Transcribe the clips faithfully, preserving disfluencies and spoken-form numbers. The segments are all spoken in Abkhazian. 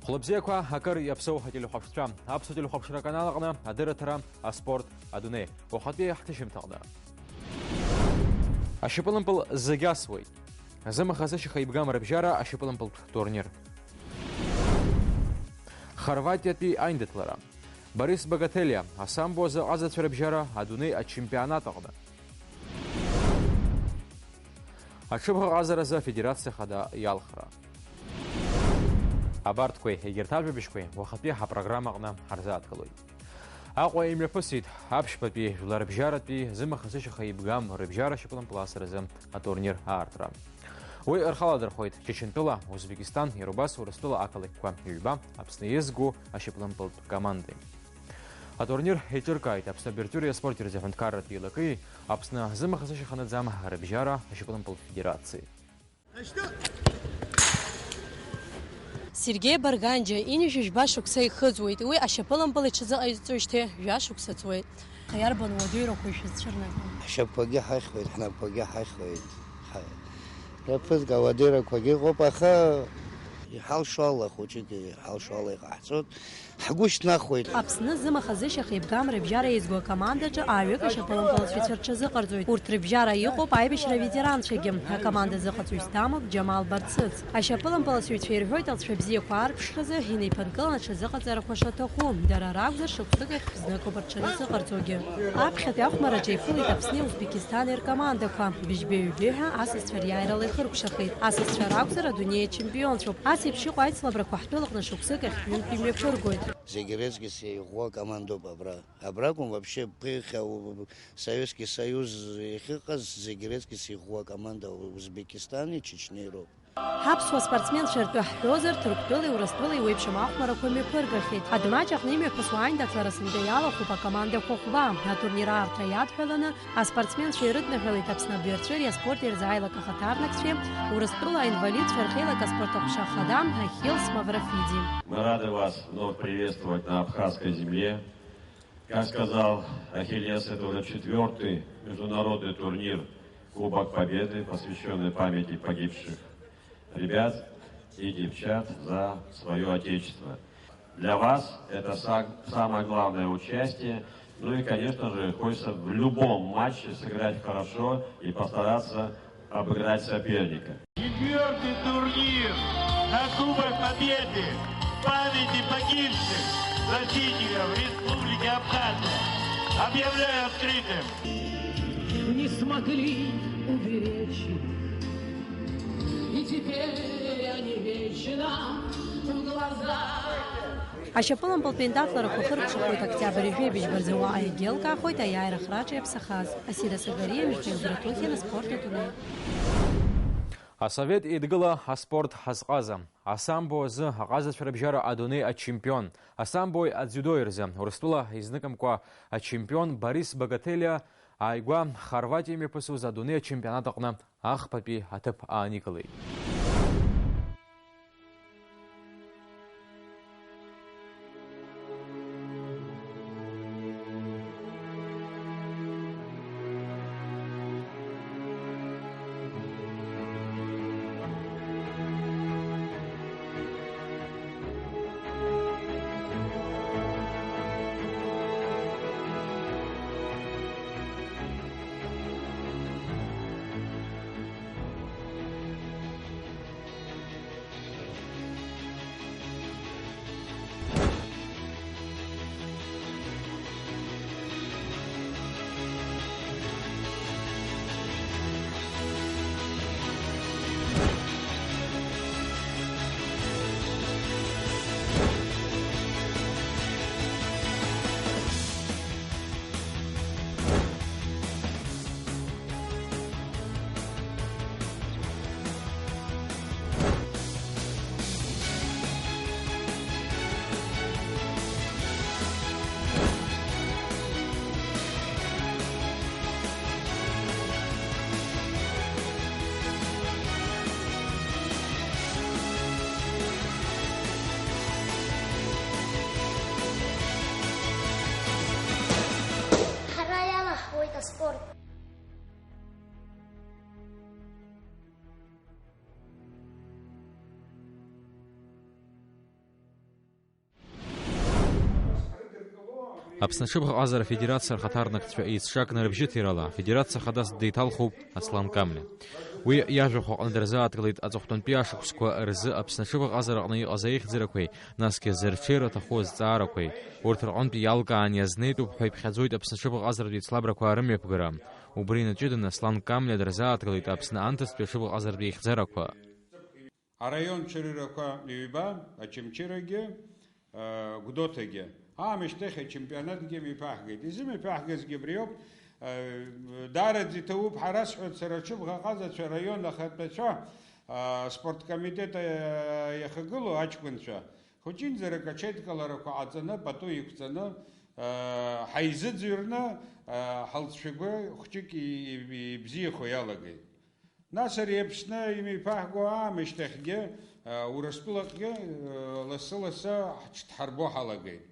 Хәлыбзиақәа, акыр иаԥсоу ателехәаԥшцәа. Аԥсуа телехәаԥшра аканал аҟны адырраҭара, аспорт, адунеи. Уахатәи ҳҭышьымҭаҟны. Ашьапылампыл зегь асуеит. Зымаха-зышьаха еибгам рыбжьара ашьапылампылтә турнир. Хорватиатәи аиндаҭлара. Борис Богателиа, асамбо азы аҟазацәа рыбжьара адунеи ачемпионат аҟны. Аҽыбӷаҟазаразы афедерациа хада иалхра. Абарҭқәеи егьырҭ ажәабжьқәеи уахатәи ҳапрограммаҟны ҳарзааҭгылоит. Аҟәа имҩаԥысит аԥшьбатәи жәларбжьаратәи зымаха-зышьаха еибгам рыбжьара шьапылампыл асразы атурнир аартра. Уи рхаладырхәеит Чачынтәыла, Узбекистан, иара убас Урыстәыла ақалақьқәа ҩба, Аԥсны иазку ашьапылампылтә командеи. Атурнир еиҿыркааит Аԥсны абиржәтәыреи аспорти рзы аҳәынҭқарратә еилакеи, Аԥсны зымаха-зышьаха наӡам рыбжьара ашьапылампылтә федерациеи. Сергеи Барганџьа ҩажәи жәба шықәса ихыҵуеит, уи ашьапылампыл иҽазыҟаиҵоижьҭеи жәа шықәса ҵуеит. Аха иарбан уадаҩрақәоу ишәызцәырнаго? Ҳшьапқәагьы ҳаихуеит, ҳнапқәагьы ҳаихуеит. Ҳа-, иаԥызга ауадаҩрақәагьы ыҟоуп, аха иҳалшо ала, хәыҷык иҳалшо ала иҟаҳҵоит. Ҳгәы шьҭнахуеит. Аԥсны зымаха-зышьаха еибгам рыбжьара еизго акомандаҿы ааҩык ашьапылампыласҩцәа рҽазыҟарҵоит. Урҭ рыбжьара иҟоуп аибашьра аветеранцәагьы. Акоманда азыҟаҵаҩыс дамоуп Џьамал Барцыц. Ашьапылампыласҩцәа ирҳәоит, алҵшәа бзиақәа аарԥшразы инеиԥынкыланы аҽазыҟаҵарақәа шаҭаху. Дара ракәзар, шықәсык ахь зныкоуп рҽаназыҟарҵогьы. Аԥхьатәи ахәмараҿы еиԥылеит Аԥсни Узбекистани ркомандақәа. Быжьбеи-ҩбеи ҳәа асасцәа риааирала ихыркәшахеит. Асасцәа ракәзар, адунеи ачемпионцәоуп. Ас еиԥш иҟоу аицлабрақәа ҳтәылаҟны шықәсык ахь ҩынтә имҩаԥыргоит. Зегь рыҵкыс еиӷәӷәоу акомандоуп абра. Абракәым вообще ԥыхьа у-, Советский Союз иахьыҟаз зегь рыҵкыс иӷәӷәоу акоманда Узбекистани Чечнеи роуп. Ҳаԥсуа спортсменцәа ртәы ҳҳәозар, Ҭырқәтәылеи Урыстәылеи уеиԥшым ахәмарақәа мҩаԥыргахьеит. Адмаҷ аҟны имҩаԥысуа аиндаҭлара сынтәа иалахәуп акомандақәа хәба. Атурнир аартра иадҳәаланы аспортсменцәа ирыдныҳәалеит Аԥсны абиржәтәыреи аспорти рзы аилак ахаҭарнакцәеи Урыстәыла аинвалидцәа рхеилак аспорт аҟәша ахада Ахил Смаврафиди. Мы рады вас вновь приветствовать на абхазской земле. Как сказал Ахиллес, это уже четвёртый международный турнир Кубок Победы, посвящённый памяти погибших ребят и девчат за своё Отечество. Для вас это са-, самое главное участие. Ну и, конечно же, хочется в любом матче сыграть хорошо и постараться обыграть соперника. Четвёртый турнир на Кубок Победы в памяти погибших защитников Республики Абхазия объявляю открытым. Не смогли уберечь их, и теперь они вечно в глазах. Ашьапылампылтә еиндаҭларақәа хыркәшахоит октиабр жәибжьба рзы, уаҟа иагьеилкаахоит аиааира храҿы иаԥсахаз. Асида Сагариа, Михаил Братухин, аспорт адунеи. Асовет Еидгыла аспорт ҳазҟаза, асамбо азы аҟазацәа рыбжьара адунеи ачемпион, асамбои адзиудои рзы Урыстәыла изныкымкәа ачемпион Борис Богателиа ааигәа Хорватиа имҩаԥысуаз адунеи ачемпионат аҟны ахԥатәи аҭыԥ ааникылеит. Аԥсны аҽыбӷаҟазара афедерациа рхаҭарнакцәа еицҿакны рыбжьыҭирала, афедерациа хадас деиҭалхуп Аслан Камлиа. Уи иажәахә аҟны дырзааҭгылеит аҵыхәтәантәи ашықәсқәа рзы Аԥсны аҽыбӷаҟазара аҟны иҟаз аихьӡарақәеи, насгьы зырҽеира аҭаху азҵаарақәеи. Урҭ рҟынтәи иалкаан иазнеитәуп ҳәа иԥхьаӡоит Аԥсны аҽыбӷаҟазаратә еицлабрақәа рымҩаԥгара. Убри инаҷыданы Аслан Камлиа дырзааҭгылеит Аԥсны анҭыҵтәи аҽыбӷаҟазаратә еихьӡарақәа. Араион цәырырақәа ҩба, Очамчырагьы, э, Гәдоуҭагьы. Аамышьҭахь ачемпионатгьы мҩаԥаҳгеит. Изымҩаԥаҳгазгьы абриоуп. Э, даараӡа иҭабуп, ҳара сҳәоит, сара аҽыбӷаҟазацәа, араион ахатәацәа, э, аспорткомитет, э, иахагылоу аҷкәынцәа, хәыҷынӡарак аҽеидкыларақәа ҟаҵаны, пату иқәҵаны, э, ҳаизыӡырҩны, э, ҳалҵшәақәа хәҷык и-, и-, ибзиахо иалагеит. Нас ари Аԥсны имҩаԥаҳго аамышьҭахьгьы, э, Урыстәылаҟгьы, э, лассы-лассы ҳҽдҳарбо ҳалагеит.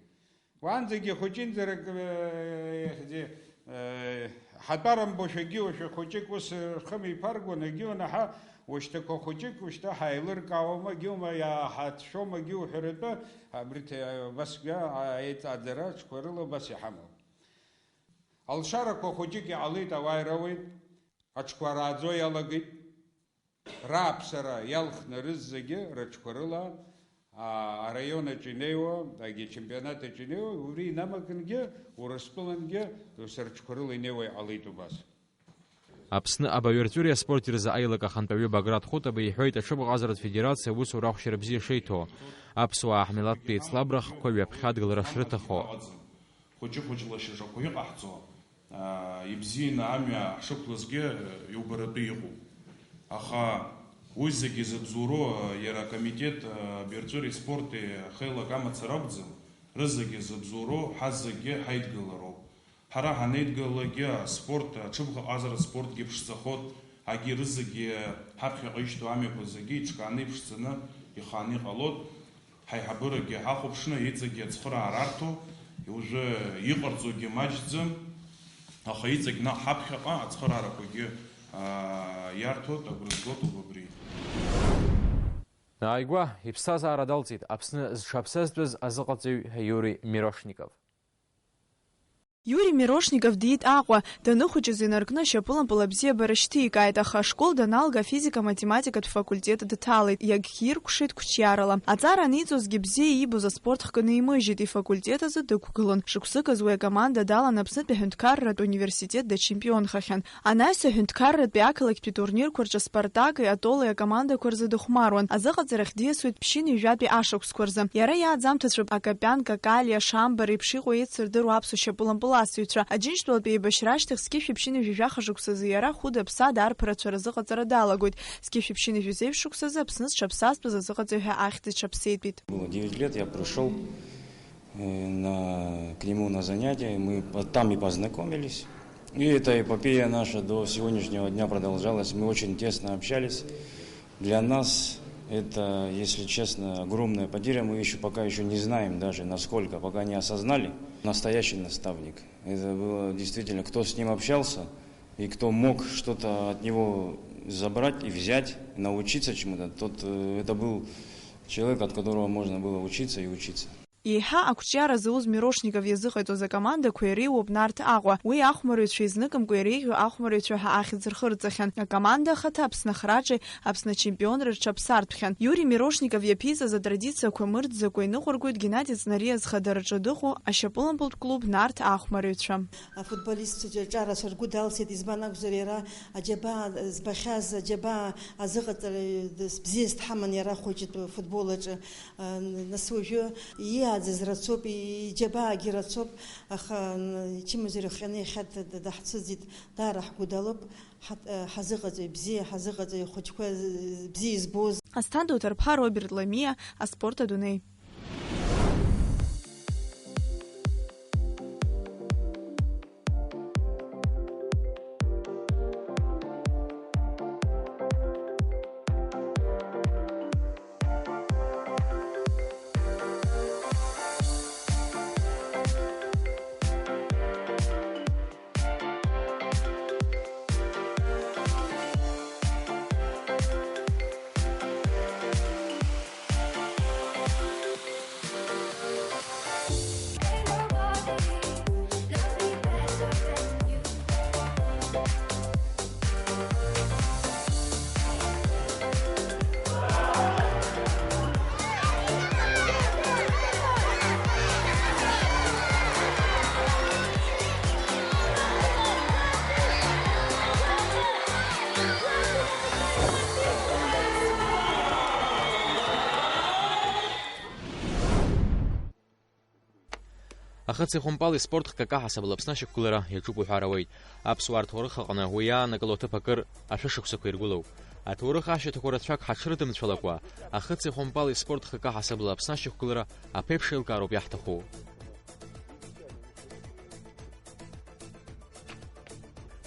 Уаанӡагьы хәыҷынӡарак, э, ихьӡи, э, ҳатәарымбошәагьы уашәа хәыҷык ус рхы миԥаргон, егьиунаҳа ушьҭақәа хәыҷык ушьҭа ҳаилыркаауама, егьиума иааҳацәшәомагьы уҳәаратәы, абри ҭ-, абасгьы аиҵааӡара аҽқәа рыла убас иҳамоуп. Алшарақәа хәыҷык иҟалеит, ауаа ирауеит. Аҽқәа рааӡо иалагеит. Рааԥсара иалхны рызегьы рыҽқәа рыла, аа, араион аҿы инеиуа, егьи ачемпионат аҿы инеиуа, убри инамакынгьы, Урыстәылангьы, ус рыҽқәа рыла инеиуа иҟалеит убас. Аԥсны абаҩрҵәыреи аспорти рзы аилак ахантәаҩы Баграт Хәытаба иҳәоит, аҽыбӷаҟазаратә федерациа аусура ахәшьара бзиа шеиҭо, аԥсуаа ҳмилаҭтә еицлабра ахқәа ҩаԥхьа адгылара шрыҭахо. Хәыҷы-хәыҷла шьаҿақәа иҟаҳҵо, аа, ибзианы амҩа ҳшықәлазгьы, иубаратәы иҟоуп. Аха уи зегьы зыбзоуроу, иара акомитет, абаҩрҵәыреи аспорти ахеилак амацара акәӡам, рызегьы зыбзоуроу ҳазегьы ҳаидгылароуп. Ҳара ҳанеидгылалакгьы аспорт, аҽыбӷаҟазаратә спортгьы ԥшӡахоит, егьи рызегьы ҳаԥхьаҟа ишьҭоу амҩақәа зегьы иҿкааны иԥшӡаны иханы иҟалоит. Ҳаиҳабырагьы ҳахәаԥшны, иҵегьы ацхыраара арҭо, уажәы иҟарҵогьы маҷӡам, аха иҵегь наҟ ҳаԥхьаҟа ацхыраарақәагьы, аа, иарҭоит, агәра згоит убри. Ааигәа иԥсҭазаара далҵит Аԥсны зҽаԥсазтәыз азыҟаҵаҩ Иури Мирошников. Иури Мирошников диит Аҟәа, даныхәыҷыз инаркны ашьапылампыл абзиабара шьҭикааит, аха ашкол даналга афизика-математикатә факультет дҭалеит, иагьиркәшеит қәҿиарала. Аҵара аниҵозгьы бзиа иибоз аспорт хкы нимыжьеит, ифакультет азы дықәгылон. Шықәсык азы уи акоманда далан Аԥснытәи аҳәынҭқарратә университет дачемпионхахьан. Анаҩс аҳәынҭқарратәи ақалақьтәи турнирқәа рҿы Спартаки Атолеи акомандақәа рзы дыхәмаруан. Азыҟаҵарахь диасуеит ԥшьынҩажәатәи ашықәсқәа рзы. Иара иааӡамҭацәоуп Акопиан, Какалиа, Шамба реиԥш иҟоу еицырдыруа аԥсуа шьапылампыласыҩцәа. Аџьынџьтәылатәи еибашьра ашьҭахь зқьышә ԥшьынҩажәи жәаха шықәсазы иара хәыда-ԥсада арԥарацәа рзыҟаҵара далагоит. Зқьышә ԥшьынҩажәи зеижә шықәсазы Аԥсны зҽаԥсазтәыз азыҟаҵаҩ ҳәа ахьӡ иҽаԥсеитәит. Было девять лет, я пришёл, э, на, к нему на занятия, мы по-, там и познакомились. И эта эпопея наша до сегодняшнего дня продолжалась. Мы очень тесно общались. Для нас это, если честно, огромная потеря. Мы ещё пока ещё не знаем даже, насколько, пока не осознали. Настоящий наставник. Это было действительно, кто с ним общался и кто мог что-то от него забрать и взять, научиться чему-то, тот, э, это был человек, от которого можно было учиться и учиться. Еиҳа ақәҿиара зауз Мирошников иазыҟаиҵоз акомандақәа иреиуоуп Нарҭ Аҟәа. Уи ахәмарыҩцәа изныкымкәа иреиӷьу ахәмарыҩцәа ҳәа ахьӡ рхырҵахьан. Акоманда ахаҭа Аԥсны ахраҿи Аԥсны ачемпионреи рҽаԥсартәхьан. Иури Мирошников иаԥиҵаз атрадициақәа мырӡакәа иныҟәыргоит Геннади Ҵнариа зхадараҿы дыҟоу ашьапылампылтә клуб Нарҭ ахәмарыҩцәа. Афутболистцәа ҿарацәа ргәы далсит, избан акәзар, иара аџьабаа збахьаз, аџьабаа азыҟаҵара бзиа дҳаман иара хәыҷытә футбол аҿы. Нас уажәы иааӡаз рацәоуп, иџьабаагьы рацәоуп, аха ичымазара хҟьаны иахьа д-, д-, даҳцәыӡит, даара ҳгәы далоуп, ҳа-, ҳазыҟаҵаҩ бзиа, ҳазыҟаҵаҩ хәыҷқәа бзиа избоз. Асҭанда Уҭарԥҳа, Роберт Ламиа, аспорт адунеи. Ахыци ахәымпали спорт хкк ҳасабла Аԥсны ашьақәгылара иаҿуп уҳәар ауеит. Аԥсуаа рҭоурых аҟны уи иаанагыло аҭыԥ акыр ашәышықәсақәа иргылоуп. Аҭоурых ашьаҭақәа рацәак ҳаҽрыдымцәалакуа, ахыци ахәымпали спорт хкк ҳасабла Аԥсны ашьақәгылара аԥеиԥш еилкаароуп иаҳҭаху.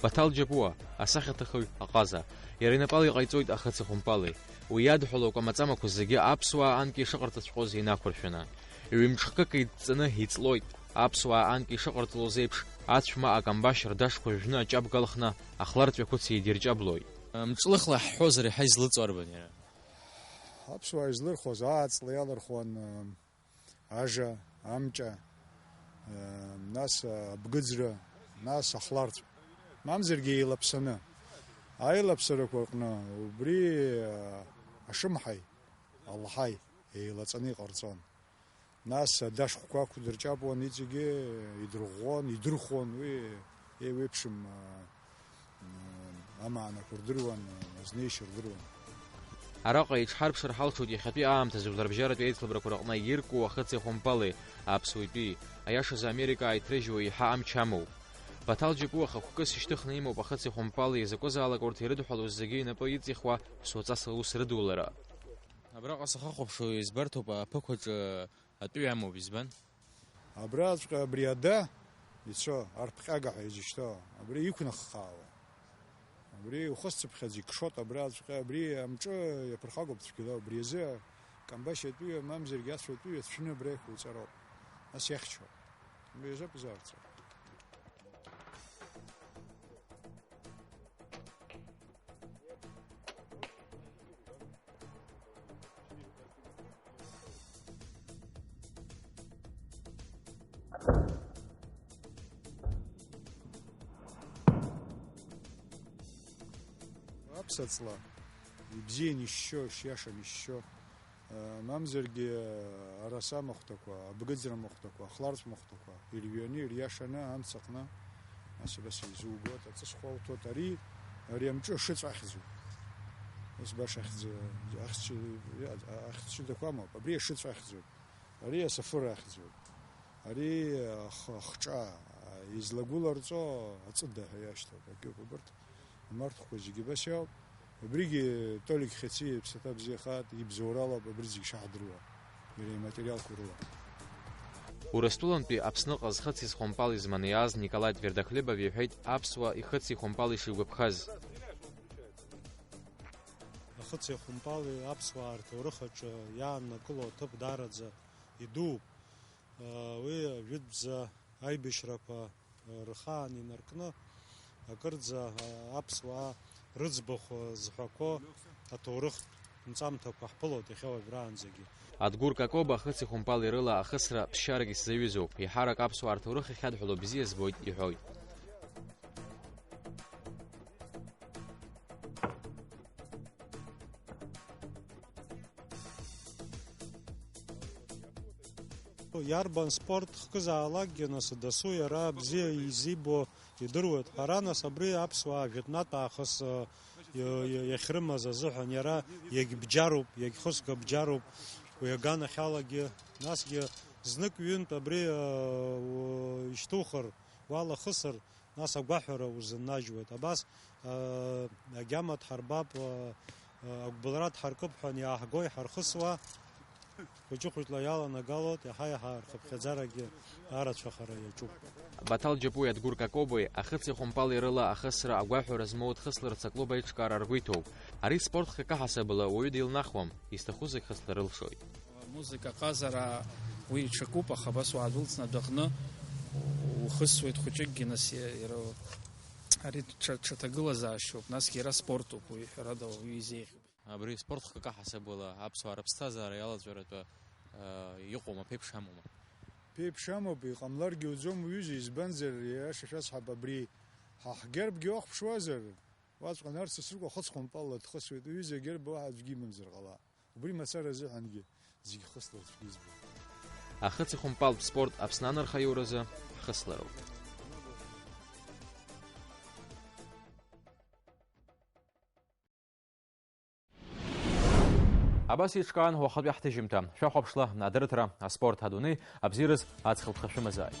Баҭал Џьапуа, асахьаҭыхҩы аҟаза, иара инапала иҟаиҵоит ахыци ахәымпали. Уи иадҳәалоуп амаҵамақәа зегьы аԥсуаа анкьа ишыҟарҵаҵәҟьоз инақәыршәаны. Ҩымҿхкык идҵаны иҵлоит. Аԥсуаа анкьа ишыҟарҵалоз еиԥш, ацә ма акамбашь рдашқәа жәны аҷабга алхны ахларҵәақәа цеидирҷаблоит. Мҿлыхла ҳҳәозар, иаҳа излыҵуа арбан иара? Аԥсуаа излырхуаз ааҵла иалырхуан, ажа, амҷа, нас абгыӡра, нас ахларҵә. Мамзаргьы еилаԥсаны. Аилаԥсарақәа рҟны убри ашымҳаи алҳаи еилаҵаны иҟарҵон. Нас адашхәқәа ақәдырҷаблон, иҵегьы идырӷәӷәон, идырхәон, уи еиуеиԥшым, а, м, амаанақәа рдыруан, а, азнеишьа рдыруан. Араҟа иҽҳарԥшыр ҳалшоит иахьатәи аамҭазы жәларбжьаратәи аицлабрақәа рыҟны ирку ахыци ахәымпали, аԥсуаҩтәи. Аиашазы Америка ааиҭрыжьуа еиҳа амч амоуп. Баҭал Џьапуа хықәкыс ишьҭыхны имоуп ахыци ахәымпали, изакәызаалак урҭ ирыдҳәалоу зегьы инапы иҵихуа ԥсуаҵас аус рыдулара. Абраҟа сахьахәаԥшуа избарҭоуп, аԥықәаҿы атәыҩа амоуп, избан? Абраҵәҟьа абри ада ицо, арԥҟьага ҳәа изышьҭоу, абри иқәнаххаауа. Абри ухысцыԥхьаӡа икшот абраҵәҟьа, абри амҿы иаԥырхагоуп цәгьала, убри азы Камбашь атәыҩа, мамзаргьы Ацәа атәыҩа цәны абра иқәуҵароуп. Нас иахьчо. Абри азоуп изаарҵо. Аԥсаҵла ибзиан ишьшьо, шиашам ишьшьо, мамзаргьы араса махәҭақәа, абгыӡра махәҭақәа, ахларҵә махәҭақәа ирҩаны, ириашаны амца аҟны, ас абас изугоит, аҵысхәа уҭоит. Ари, ари амҿы ашыцә ахьӡуп. Ус баша ахьӡ-, ахьӡ-, ахьӡ-, ахьӡ-, ахьӡ-, ахьӡ-, ахьӡ-, ахьӡ-, ахьӡ-, ахьӡ-, ахьӡуп. Ари асафыр ахьӡуп. Ари ах-, ахҿа, излагәыларҵо аҵыда ҳәа иашьҭоуп. Акы убарҭ амарҭқәа зегьы абас иоуп. Убригьы Толик Хьыци иԥсаҭа бзиахааит, ибзоуралоуп абри зегь шаҳдыруа, иара иматериалқәа рыла. Урыстәылантәи Аԥсныҟа зхыци зхәымпали зманы иааз Николаи Твердохлебов иҳәеит аԥсуа ихыци хәымпали шигәаԥхаз. Ахыци ахәымпали аԥсуаа рҭоурых аҿы иааннакыло аҭыԥ даараӡа идууп. Уи жәытәӡа аибашьрақәа рхаан инаркны, акырӡа аԥсуаа рыӡбахә зҳәақәо аҭоурыхтә нҵамҭақәа ҳԥылоит иахьа уажәраанӡагьы. Адгәыр Какоба ахыци хәымпали рыла ахысра ԥсшьарак исзаҩызоуп, еиҳарак аԥсуаа рҭоурых иахьадҳәало бзиа збоит иҳәоит. Иарбан спорт хкызаалакгьы, нас, дасу иара бзиа изибо идыруеит. Ҳара, нас, абри аԥсуаа жәытәнатә аахыс, э, иа-, иа-, иахьрымаз азыҳәан иара иагьбџьаруп, иагьхысгабџьаруп уи аганахьалагьы. Насгьы знык-ҩынтә абри, э, у-, ишьҭухыр, уалахысыр, нас агәаҳәара узыннажьуеит. Абас, аа, агьама дҳарбап, аа, агәбылра дҳаркып ҳәа иааҳго иҳархысуа, хәыҷы-хәыҷла иаланагалоит, иаҳа-иаҳа рхыԥхьаӡарагьы арацәахара иаҿуп. Баҭал Џьапуи Адгәыр Какобуи ахыци ахәымпали рыла ахысра агәаҳәара змоу дхысларц аклуб аиҿкаара ргәы иҭоуп. Ари спорт хкк ҳасабала уаҩы деилнахуам, изҭаху зегь хысла рылшоит. Амузыка аҟазара уи иҽакуп, аха абас уаадәылҵны адәаҟны ухысуеит хәыҷыкгьы, нас иа-, иара ари ҽа-, ҽаҭагылазаашьоуп, насгьы иара спортуп, уи ҳәарада уаҩы изеиӷьуп. Абри спорт хкк ҳасабала аԥсуаа рыԥсҭазаара иалаҵәаратәы, э, иҟоума, ԥеиԥш амоума? Ԥеиԥш амоуп, иҟамларгьы уӡом, уҩыза, избанзар, иаша шәасҳәап, абри ҳа ҳгербгьы уахәаԥшуазар, уаҵәҟьа Нарҭ Сасрыҟәа хыцхәымпалла дхысуеит, уҩыза агерб уаҳа аӡәгьы имамзар ҟала. Убри мацара азыҳәангьы зегь хысларц шәгьызбоит. Ахыци ахәымпалтә спорт Аԥсны анархаиуразы ҳхыслароуп. Абас еиҿкаан уахатәи ҳҭыжьымҭа. Шәахәаԥшла адырраҭара, аспорт, адунеи, абзиараз аҵх лԥха шәымазааит.